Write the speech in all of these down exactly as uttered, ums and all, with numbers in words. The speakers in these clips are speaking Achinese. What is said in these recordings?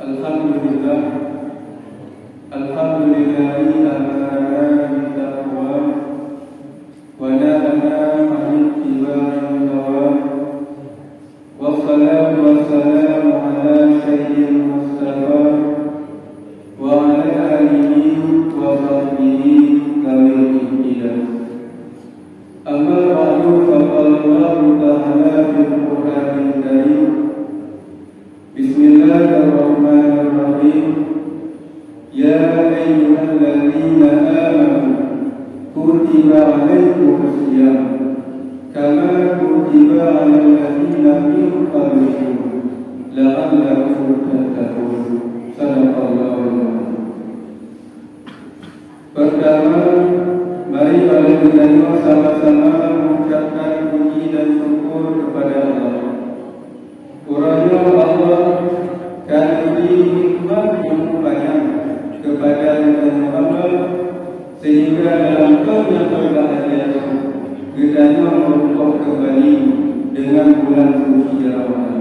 Alhamdulillah. Alhamdulillah, amarana bitaqwa wa nahana 'anil tiba'il hawa. Wassalatu wassalamu ala sayyidil Mustafa wa ala alihi wa sahbihi dzawil iqtidah. Amma ba'du, faqala Allahu ta'ala fil Qur'anil Karim, Bismillahirrahmanirrahim. Ya ayyuhalladzina amanu, kutiba alaikumus siyam, kama kutiba alal ladzina min qablikum, la'allakum tattaqun. Sadaqallahul adzim. Pertama, mari oleh geutanyoe sama-sama mengucapkan puji dan syukur kepada Allah. Uroe nyoe Allah ka neubri nikmat nyang panyang kepada geutanyoe hamba, sehingga dalam thôn nyang berbahagia nyoe geutanyoe meurumpok kembali dengan bulan suci Ramadan.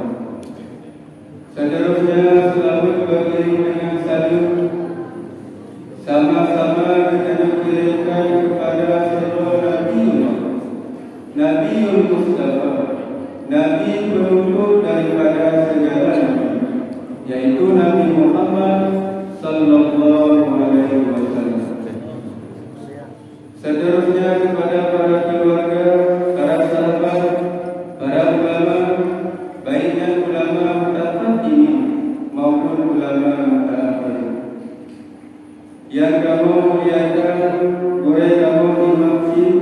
Seterusnya, seulaweuet beriring dengan saleuem sama-sama geutanyoe kirimkan kepada sidroe Nabi, Nabiul Mustafa, Nabi penuntut daripada segala nabi, yaitu Nabi Muhammad sallallahu alaihi wasallam. Seterusnya, kepada para keluarga, para sahabat, para ulama, baik nyan ulama mutaqaddimin maupun ulama mutaakhirin. Nyang kamoe muliakan, gurée kamoe Imam Syik,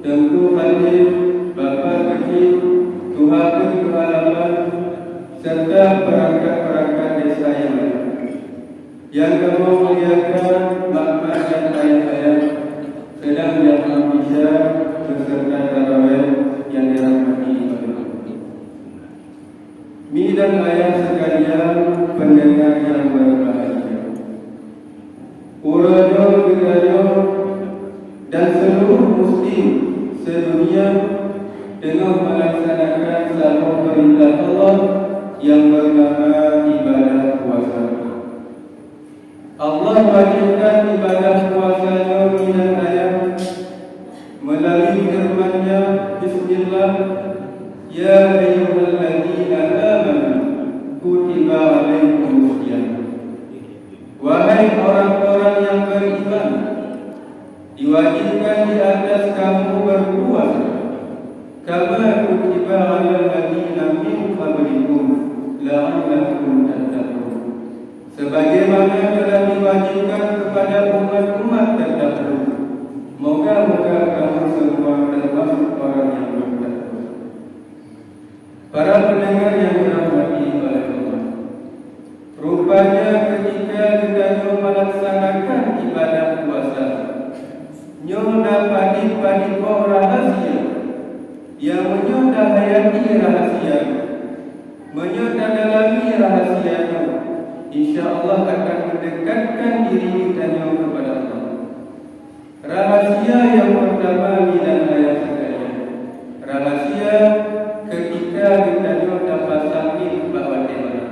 Teungku Khatib, Bapak Keuchik, Tuha Keuchik Tuha Lapan, serta perangkat-perangkat desa nyang laén. Nyang kamoe muliakan mak-mak dan ayah-ayah, seudang jamaah Isya beserta tarawih nyang dirahmati Allah. Mi dan ayah sekalian pendengar nyang berbahagia. Uroe nyoe geutanyoe dan seluruh muslim sedunia teungoh melaksanakan saboh peurintah Allah nyang beunama ibadah puasa. Allah wajibkan ibadah puasa nyoe mi dan ayah meulalu firman-Nya, Bismillah, "Ya ayyuhalladzina amanu, kutiba alaikumus siyam." Wahai orang-orang yang beriman, diwajibkan di atas kamu berpuasa, kama kutiba alal ladzina min qablikum la'allakum tattaqun. Sebagaimana telah diwajibkan kepada umat-umat terdahulu, moga-moga kamu semua termasuk orang yang bertakwa. Para pendengar yang dirahmati oleh Allah, rupanya ketika geutanyoe melaksanakan ibadah puasa, nyoe na padit-padit boh rahasia nyang meunyoe tahayati rahasia nyoe, meunyoe tadalami rahasia nyoe, insya Allah akan mendekatkan diri geutanyoe kepada Allah. Rahasia nyang peurtama, mi dan ayah sekalian, rahasia keutika geutanyoe tapasang niet bak watée malam.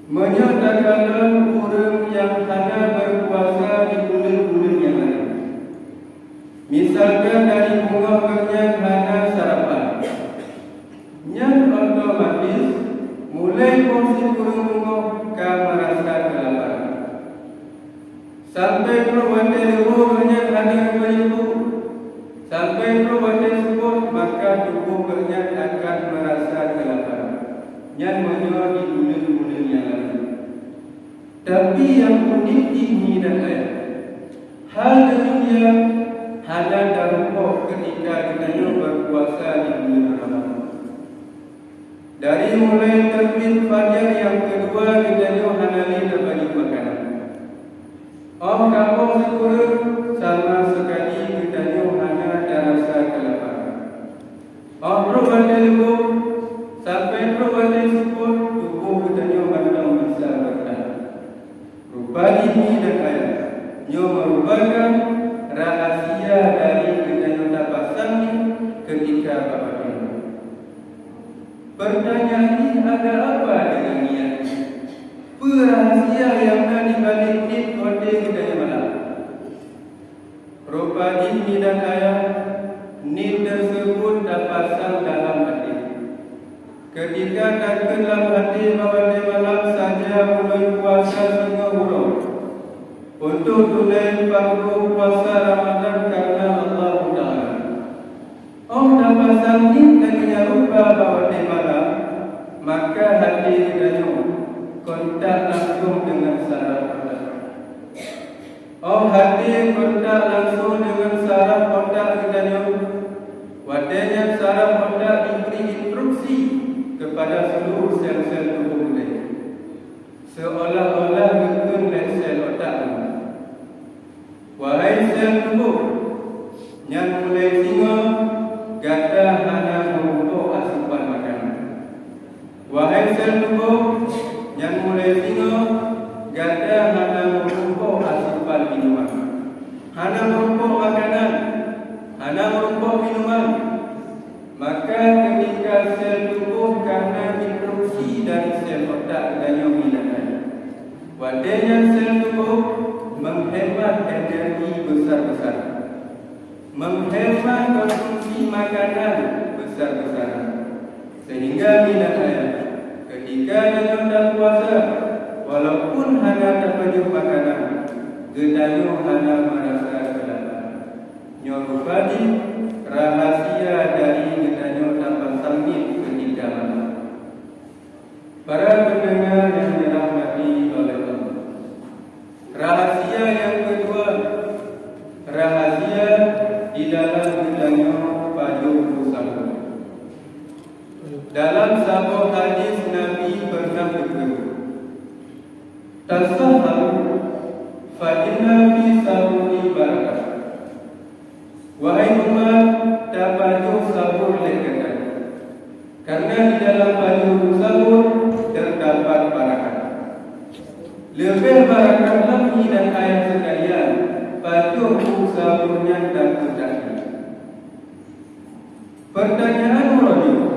Meunyoe takalon ureuëng nyang hana beupuasa di buleuen-buleuen nyang laén, misalkan dari beungoh gobnyan hana sarapan, nyan otomatis mulai poh sikureueng beungoh ka meurasa keulaparan. Sampai trok watée leuhô gobnyan hana geupajoh bu, sampai trok watée seupôt, maka tuboh gobnyan akan meurasa keulaparan. Nyan meunyoe di buleuen-buleuen nyang laén. Tapi nyang unik jih, mi dan ayah, hal deumikian hana tarumpok keutika geutanyoe beupuasa di buleuen Ramadhan. Dari mulai teurbit fajar nyang keudua geutanyoe hana lé tapajoh makanan. Óh ka poh sikureueng sama seukali geutanyoe hana tarasa keulaparan. Óh trok watée leuhô sampai trok watée seupôt, tuboh geutanyoe mantong bisa beurtahan. Rupa jih, mi dan ayah, nyoe meurupakan rahasia dari geutanyoe tapasang niet keutika bak watée nyoe. Peurtanyaan jih, ada apa dengan niet? Peue rahsia nyang na di balik niet watée geutanyoe malam? Rupa jih, ibu dan ayah, niet teuseubut tapasang dalam até. Keutika takheun lam até bahwa watée malam saja ulôn puasa singoh uroe untuk tunai panggung puasa Ramadan karena Allahu Ta'ala. Óh tapasang niet lagée nyan rupa bak watée malam, maka até geutanyoe kontak langsong deungon saraf otak. Óh até kontak langsong deungon saraf otak geutanyoe, watée nyan saraf otak dibri instruksi keupada seuluruh sel-sel tuboh geutanyoe, seuolah-olah geukheun lé sel otak nyoe, "Wahai sel tuboh, nyan mulai singoh gata hana meurumpok asupan makanan. Wahai sel tuboh, nyan mulai singoh gata hana meurumpok asupan minuman, hana meurumpok makanan, hana meurumpok minuman." Maka keutika sel tuboh kana instruksi dari sel otak geutanyoe, ibu dan ayah, watée nyan sel tuboh meuhemat energi besar-besaran, meuhemat konsumsi makanan besar-besaran. Sehingga, ibu dan ayah, keutika tanyoe tapuasa, walaupun hana tapajoh makanan, geutanyoe hana meurasa keulaparan. Nyoe rupa jih rahsia dari geutanyoe tapasang niet keutika malam. Para pendengar yang dirahmati oleh Allah, rahsia nyang keudua, rahsia di dalam geutanyoe pajoh bu sahur. Dalam saboh hadis Nabi pernah geukheun, "Tasahharu, fa inna fi sahuri barakah." Wahai umat, tapajoh sahur lé gata, karena di dalam pajoh bu sahur terdapat barakah. Leubeh barakah lom, ibu dan ayah sekalian, pajoh bu sahur nyan dan peutakdir. Pertanyaan uroe nyoe,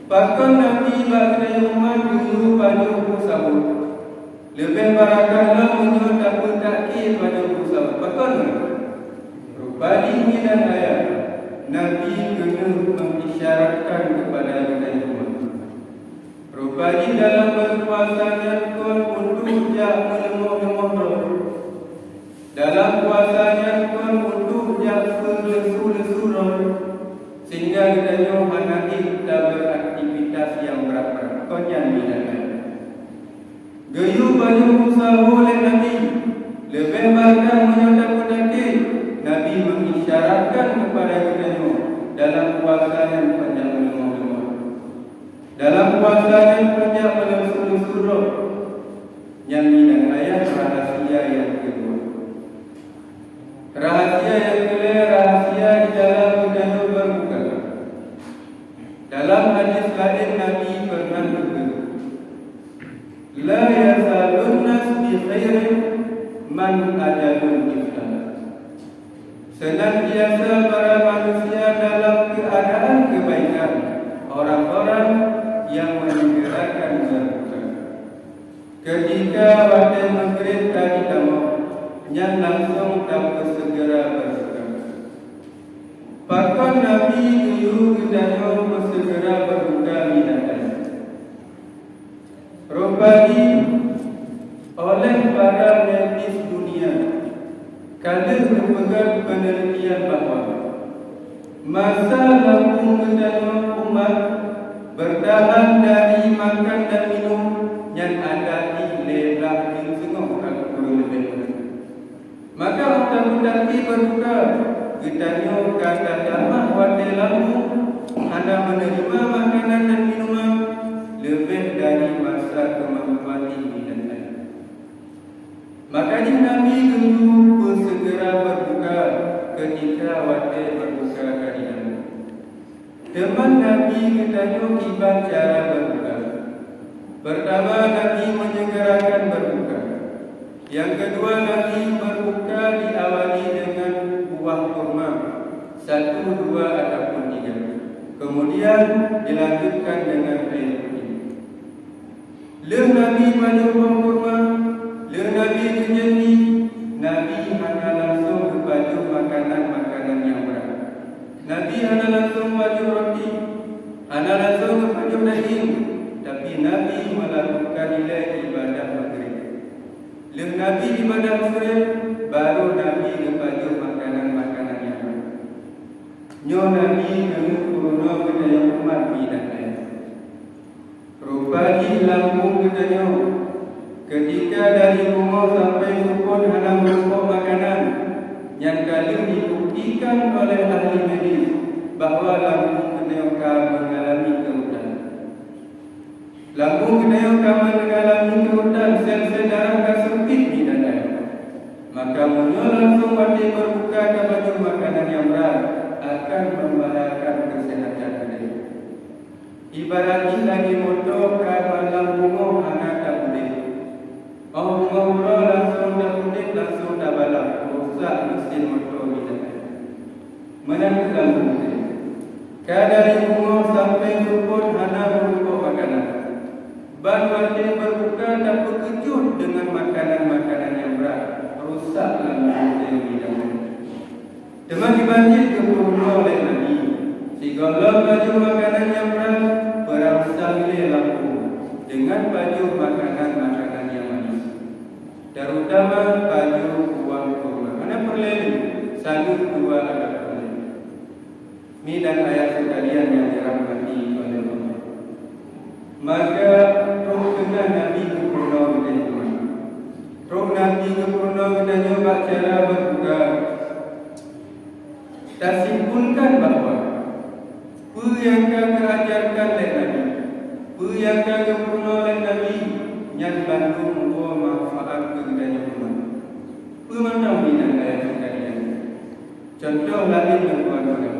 pakon Nabi bak geutanyoe umat geuyue pajoh bu sahur? Leubeh barakah lom meunyoe tapeutakdir pajoh bu sahur. Pakon? Rupa jih, ibu dan ayah, Nabi keuneuk mengisyaratkan kepada geutanyoe umat. Rupa jih dalam berpuasa nyan kon untuk jak meuleumah-leumah droe. Dalam puasa nyan kon untuk jak keu lesu-lesu droe, sehingga geutanyoe hana ék taberaktivitas nyang brat-brat. Kon nyan, ibu dan ayah, geuyue pajoh bu sahur lé Nabi. Leubeh barakah meunyoe tapeutakdir, Nabi mengisyaratkan kepada geutanyoe dalam puasa nyan kon jak meuleumah-leumah. Dalam puasa nyan kon jak meulesu-lesu droe. Nyan, ibu dan ayah, rahsia nyang keudua. Rahsia nyang keulhèe, rahsia di dalam geutanyoe berbuka. Dalam hadis laén Nabi pernah geukheun, "La yazalun nas bi khairin man ajalun iftar." Senantiasa para manusia dalam keuadaan keubaikan orang-orang nyang meuseugeurakan berbuka. Keutika watèe Maghrib ka jitamong, nyan langsong tapeuseugeura berbuka. Pakon Nabi geuyue geutanyoe peuseugeura berbuka, ibu dan ayah? Rupa jih oleh para medis dunia ka lheueh geupeugah peunelitian bahwa masa lambung geutanyoe umat beutahan dari makan dan minum nyan adak jih lhèe blah jeuem singoh atau kureueng leubeh. Maka óh tapeutakdir berbuka, geutanyoe ka tatamah watèe lambung hana meuneurima makanan dan minuman leubeh dari masa keumampuan jih, ibu dan ayah. Maka jih Nabi geuyue peuseugeura berbuka keutika watèe berbuka ka jitamong. Teuma Nabi geutanyoe kiban cara berbuka. Pertama, Nabi meuseugeurakan berbuka. Nyang keudua, Nabi berbuka diawali dengan buah kurma, satu, dua, ataupun tiga. Kemudian dilanjutkan dengan air putih. Lheueh Nabi pajoh boh kurma, lheueh Nabi geujadi, Nabi hana langsong geupajoh makanan-makanan nyang brat. Nabi hana langsong pajoh roti, hana langsong geupajoh daging, tapi Nabi meulakukan ilée ibadah Maghrib. Lheueh Nabi ibadah Maghrib, barô Nabi geupajoh makanan-makanan nyang brat. Nyoe Nabi keuneuk peurunoe geutanyoe umat mi dan ayah. Rupa jih lambông geutanyoe, keutika dari beungoh sampai seupôt hana meurumpok makanan, nyan ka lheueh dibuktikan oleh ahli medis bahwa lambông geutanyoe ka mengalami keurutan. Lambông geutanyoe ka mengalami keurutan, sel-sel darah ka seumpit di dada. Maka meunyoe langsong watée berbuka tapajoh makanan nyang brat, akan membahayakan kesehatan geutanyoe. Ibarat jih lagée moto ka malam beungoh hana taudeb. Óh beungoh uroe langsong taudeb, langsong tabalap, rusak mesin moto geutanyoe. Meunan kheueh lambông geutanyoe. Ka dari beungoh sampai seupôt hana meurumpok makanan. Ban watée berbuka tapeukeujot deungon makanan-makanan nyang brat, rusak lambông geutanyoe. Teuma kiban jih geupeurunoe lé Nabi, sigohlom pajoh makanan nyang brat, peurangsang lé lambông deungon pajoh makanan-makanan nyang manis, terutama pajoh buah kurma. Hana peureulée lé, saneut dua adak peureulée. Mi dan ayah sekalian nyang dirahmati oleh Allah. Maka trok keunan Nabi geupeurunoe geutanyoe. Trok Nabi geupeurunoe geutanyoe bak cara berbuka. Tasimpulkan bahwa peue nyang ka geuajarkan lé Nabi, peue nyang ka geupeurunoe lé Nabi, nyan bandum membawa manfaat keu geutanyoe umat. Peue mantong mi dan ayah sekalian. Contoh laén nyang kuat peugah.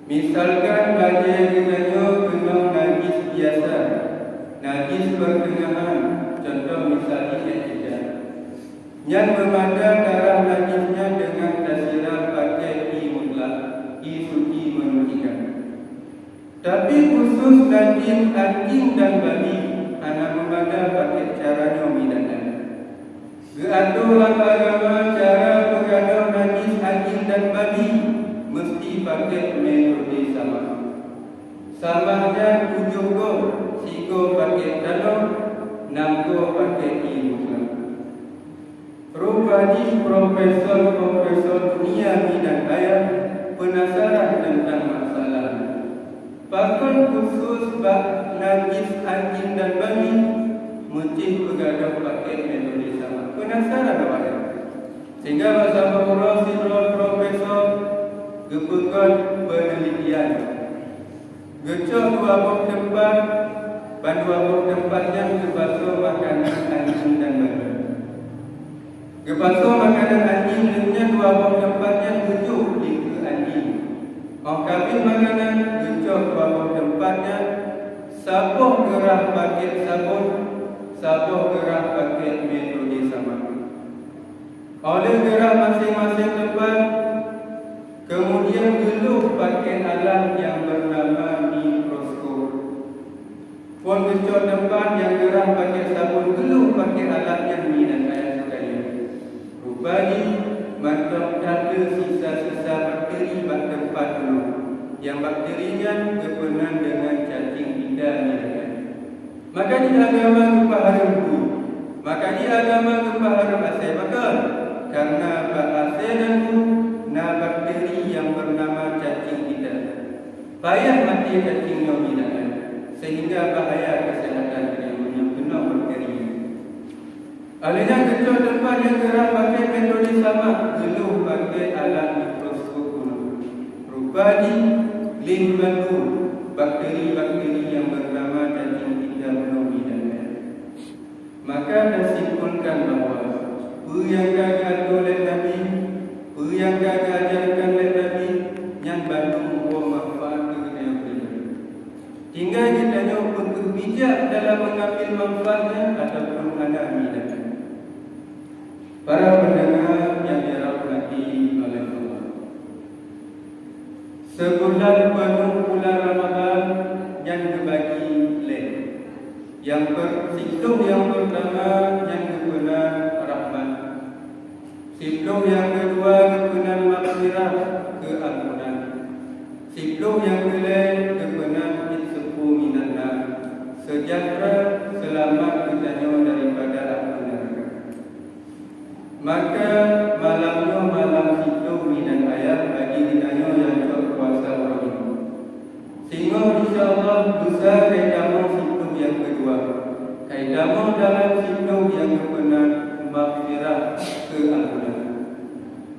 Misalkan bajée geutanyoe keunong najis biasa, najis pertengahan, contoh misalnya etikat. Nyan meumada darah najis nyan deungon tasiram pakai ie mutlak, ie suci menyucikan. Tapi khusus najis anjing dan babi hana meumada pakai cara nyoe mi dan ayah. Geuatoe lam agama cara peugadôh najis anjing dan babi meusti pakai metode samah. Samah nyan tujoh goe, sigoe pakai tanoh, nam goe pakai ie mutlak. Rupa jih profesor-profesor dunia mi dan ayah peunasaran teuntang masalah nyoe. Pakon khusus bak najis anjing dan babi meusti peugadôh pakai metode samah? Peunasaran awaknyan. Sehingga bak saboh uroe sidroe profesor geupeugöt peunelitian. Geucok dua boh teumpat, ban dua boh teumpat nyan geupasoe makanan anjing dan babi. Geupasoe makanan anjing, lheueh nyan dua boh teumpat nyan geujok dikeue anjing. Óh ka abéh makanan, geucok dua boh teumpat nyan, saboh geurah pakét sabon, saboh geurah pakét metode samah. Óh lheueh geurah maséng-maséng teumpat, keumudian geulôh pakét alat nyang beunama mikroskop. Phon geucok teumpat nyang geurah pakét sabon, geulôh pakét alat nyan mi dan ayah sekalian. Rupa jih mantong that le sisa-sisa bakteri bak teumpat bunoe. Nyang bakteri nyan geupeunan deungon cacing pita mi dan ayah. Maka jih agama geupeuhareuem bu. Maka jih agama geupeuhareuem asèe. Pakon? Karena bak asèe dan bu na bakteri nyang beunama cacing pita. Payah maté cacing nyoe mi dan ayah, sehingga bahaya kesehatan geutanyoe meunyoe keunong bakteri nyan. Óh lheueh nyan geucok teumpat nyang geurah pakét metode samah, geulôh pakét alat mikroskop bunoe. Rupa jih lheueh bandum bakteri-bakteri nyang beunama cacing pita bunoe mi dan ayah. Maka tasimpulkan bahwa peue nyang ka geuatoe lé Nabi, peue nyang ka geuajarkan lé Nabi, nyan bandum membawa manfaat keu geutanyoe pribadi. Tinggai geutanyoe peu kheueh bijak dalam mengambil manfaatnya ataupun hana mi dan ayah. Para pendengar yang dirahmati oleh Allah, sebulan penuh bulan Ramadan nyan geubagi lé. Nyang per-, siplôh nyang peurtama nyan geupeunan rahmat. Siplôh nyang keudua geupeunan maghfirah, keuampunan. Siplôh nyang keulhèe geupeunan itsuku minan nar, seujahteura, seulamat geutanyoe daripada apui neuraka. Maka malam nyoe malam siplôh minan ayam bagi geutanyoe nyang cok puasa uroe nyoe. Singoh insya Allah lusa kai tamong siplôh nyang keudua, kai tamong dalam siplôh nyang geupeunan maghfirah, keuampunan.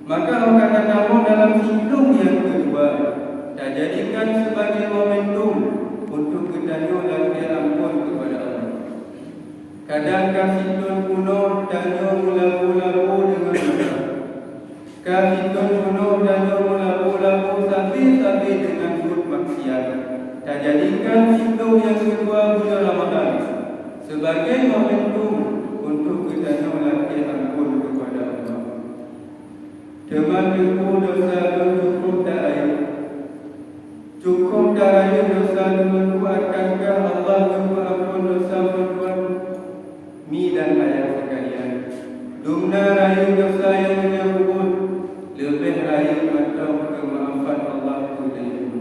Maka óh ka tatamong dalam siplôh nyang keudua, tajadikan sebagai momentum untuk geutanyoe lakée amphon keupada Allah. Kadang ka siplôh bunoe tanyoe meulabu-labu deungon dosa. Ka siplôh bunoe tanyoe meulabu-labu sabe-sabe deungon buet maksiat. Tajadikan siplôh nyang keudua buleuen Ramadhan sebagai momentum untuk geutanyoe lakée amphon keupada Allah. Teuma teungku, dosa lôn cukup that rayeuk. Cukup that rayeuk dosa lôn, meuakan kah Allah geupeuamphon dosa lôn tuan? Mi dan ayah sekalian, dumna rayeuk dosa nyang meunyoe peubuet, leubeh rayeuk mantong keumaafan Allah keu tanyoe.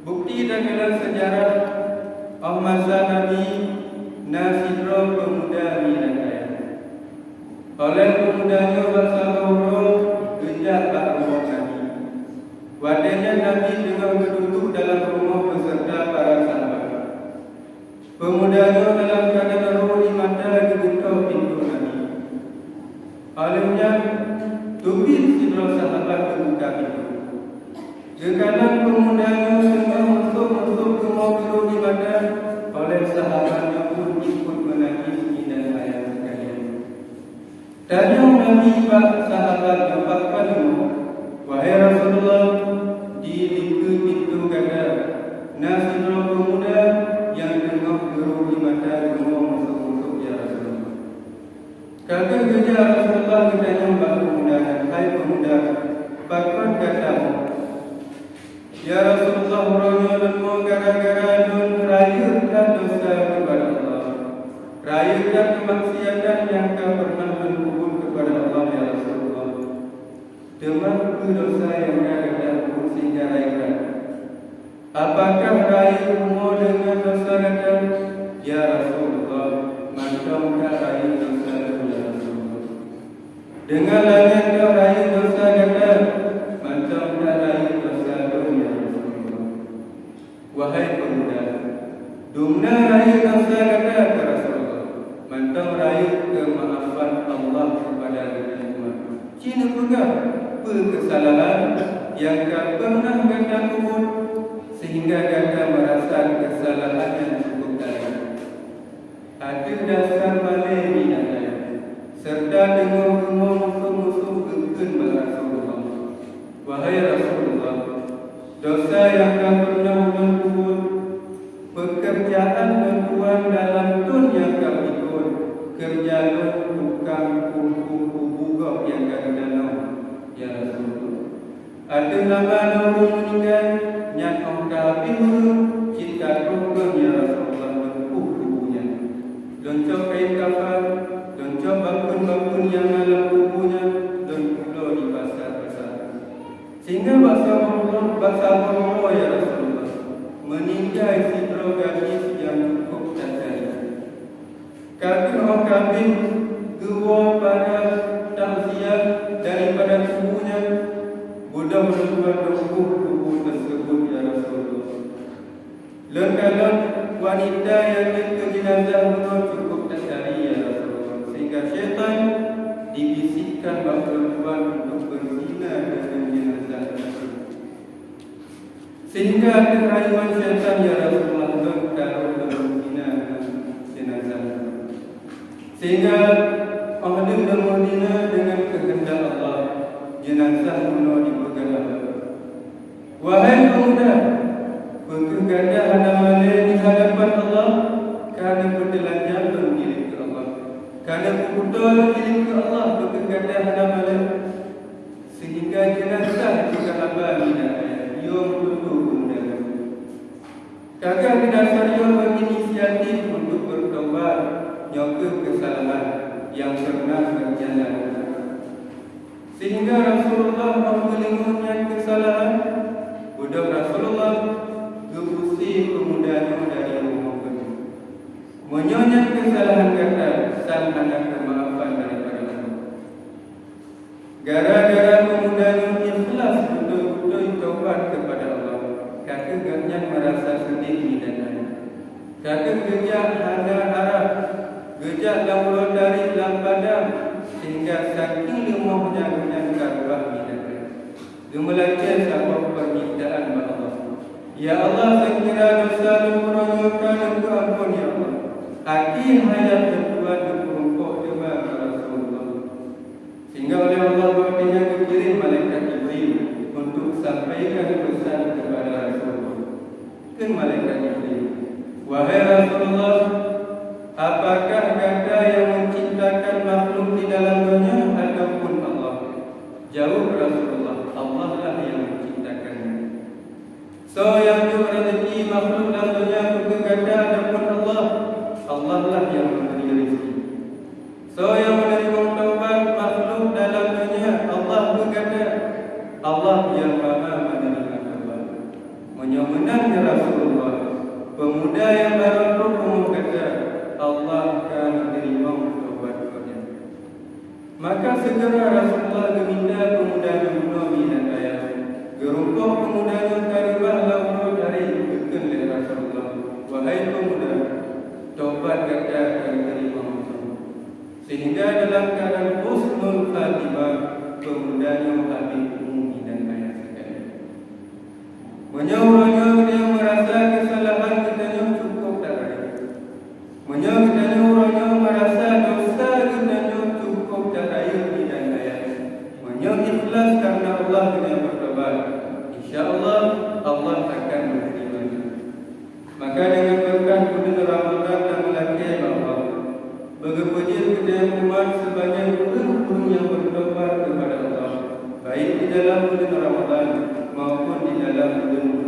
Bukti dalam seujarah, óh masa Nabi na sidroe peumuda mi dan kaya. Óh lheueh peumuda nyoe bak saboh uroe geujak bak rumoh Nabi. Watée nyan Nabi teungoh geuduek dalam rumoh beuseureuta para sahabat. Peumuda nyoe dalam keuadaan rhot di mata geugeutôh pintoe Nabi. Óh lheueh nyan, teubiet sidroe sahabat geubuka pintoe. Geukalon peumuda nyoe teungoh meusôk-meusôk geumoe rhot di mata, óh lheueh sahabat nyoe pun jipeuet meunangis mi dan ayah sekalian. Tanyong Nabi bak sahabat nyoe, "Pakon?" "Wahai Rasulullah, di dikeue pintoe gata na sidroe peumuda nyang teungoh geurhot di mata geumoe meusôk-meusôk, ya Rasulullah." Ka geujak Rasulullah geutanyong bak peumuda nyan, "Hai peumuda, pakon gata moe?" "Ya Rasulullah, uroe nyoe lôn moe gara-gara lôn rayeuk that dosa keupada Allah. Rayeuk that keumaksiatan nyang ka peureunah lôn peubuet keupada Allah, ya Rasulullah." "Teuma peue dosa nyang ka gata peubuet sehingga rayeuk that?" "Apakah rayeuk rumoh deungon dosa gata?" "Ya Rasulullah, mantong that rayeuk dosa lôn, ya Rasulullah." "Deungon langét that rayeuk dosa gata?" "Mantong that rayeuk dosa lôn, ya Rasulullah." "Wahai peumuda, dumna rayeuk dosa gata keu Rasulullah, mantong rayeuk keumaafan Allah keupada geutanyoe umat. Ci neupeugah peue keusalahan nyang ka peureunah gata peubuet sehingga gata meurasa keusalahan nyan cukup dalam." Ateueh dasar malée mi dan ayah, seureuta teungoh rumoh meusôk-meusôk geukheun bak Rasulullah, "Wahai Rasulullah, dosa nyang ka peureunah ulôn peubuet, peukeurjaan lôn tuan dalam thon nyang ka u likot, keureuja lôn tukang kumpung kubu gob nyang ka geutanoh, ya Rasulullah. Ateueh nama lôn ureuëng meuninggai, nyan óh ka habéh ureuëng, cit ka troh lôn, ya Rasulullah, lôn puih kubu nyan. Lôn cok kayée kafan, lôn cok bakheun-bakheun nyang na lam kubu nyan, lôn pulo di pasa-pasa. Sehingga bak saboh uroe, bak saboh uroe, ya Rasulullah, meuninggai sidroe gadis nyang cukup that jai." Ka kheueh óh ka habéh geuwoe para takziah daripada kubu nyan, beudôh lôn tuan lôn puih kubu teuseubut, ya Rasulullah. Lôn kalon wanita nyang jeuet keu jeunazah bunoe cukup that jai, ya Rasulullah, sehingga syaitan dibisikkan bak lôn tuan untuk beuzina deungon jeunazah tersebut. Sehingga ateueh rayuan syaitan, ya Rasulullah, lôn ka rhot lôn meuzina ngon jeunazah. Sehingga óh lheueh lôn meuzina deungon keuheundak Allah, jeunazah bunoe dipeugah lom. Wahai peumuda, peu kheueh gata hana malée di hadapan Allah? Ka neupeuteulanjang lôn jilid keu Allah. Ka neupeukuto lôn jilid keu Allah, peu kheueh gata hana malée? Sehingga jeunazah juga haba nyan, yom tutoe undangan. Ka geuh dasar nyoe berinisiatif untuk bertobat nyoe keuh kesalahan nyang pernah geuhnyan lakukan. Sehingga Rasulullah meunyoe nyan kesalahan, beudôh Rasulullah geuusé pemuda nyoe dari rumoh geuhnyan. Meunyoe nyan kesalahan gata, sang hana keumaafan daripada Allah. Gara-gara pemuda nyoe ikhlas beutôi-beutôi taubat keupada Allah, ka kheueh gobnyan meurasa seudeh meunan. Ka kheueh geujak hana arah, geujak lam uroe tarék lam padang, sehingga saking leumohnya gobnyan ka reubah meunan. Geumeulakée saboh peurmintaan bak Allah, "Ya Allah, seukira desya lôn uroe nyoe ka Lôn peuamphon, ya Allah, akhé hayat lôn tuan neupeurumpok teuma ngon Rasulullah." Sehingga oleh Allah Taala geukirém malaikat Jibril untuk sampaikan pesan kepada Rasulullah. Kheun malaikat Jibril, "Wahai Rasulullah, apakah gata yang menciptakan makhluk di dalam dunia ataupun Allah?" Jaweueb Rasulullah, "Allah lah yang menciptakannya." Soe nyang jok raseuki makhluk lam donya keu gata ataupun Allah? Allah lah nyang meubri raseuki. Soe nyang meuneurimong taubat makhluk dalam donya? Allah keu gata. Allah nyang Maha Meuneurimong taubat. Meunyoe meunan ya Rasulullah, pemuda nyang barô trok rumoh gata, Allah ka meuneurimong taubat gobnyan. Maka segera Rasulullah geuminta pemuda nyoe bunoe minan ayah. Geurumpok pemuda nyoe ka reubah lam uroe tarék, geukheun lé Rasulullah, "Wahai pemuda, tobat gata ka geuteurimong." Sehingga dalam keuadaan husnul khatimah, pemuda nyoe habéh umu minan ayah sekali. Meunyoe uroe nyoe geutanyoe meurasa keusalahan geutanyoe cukôp that rayeuk, meunyoe geutanyoe uroe nyoe meurasa desya geutanyoe cukôp that rayeuk minan ayah, meunyoe ikhlas kareuna Allah geutanyoe beutobat, insya Allah, Allah akan meuneurimanya. Maka deungon beureukat buleuen Ramadhan nyang meulakée bak Allah, beugeupeujeuet keu geutanyoe umat sibagoe ureuëng-ureuëng nyang beutobat keupada Allah, baik di dalam buleuen Ramadhan maupun di dalam buleuen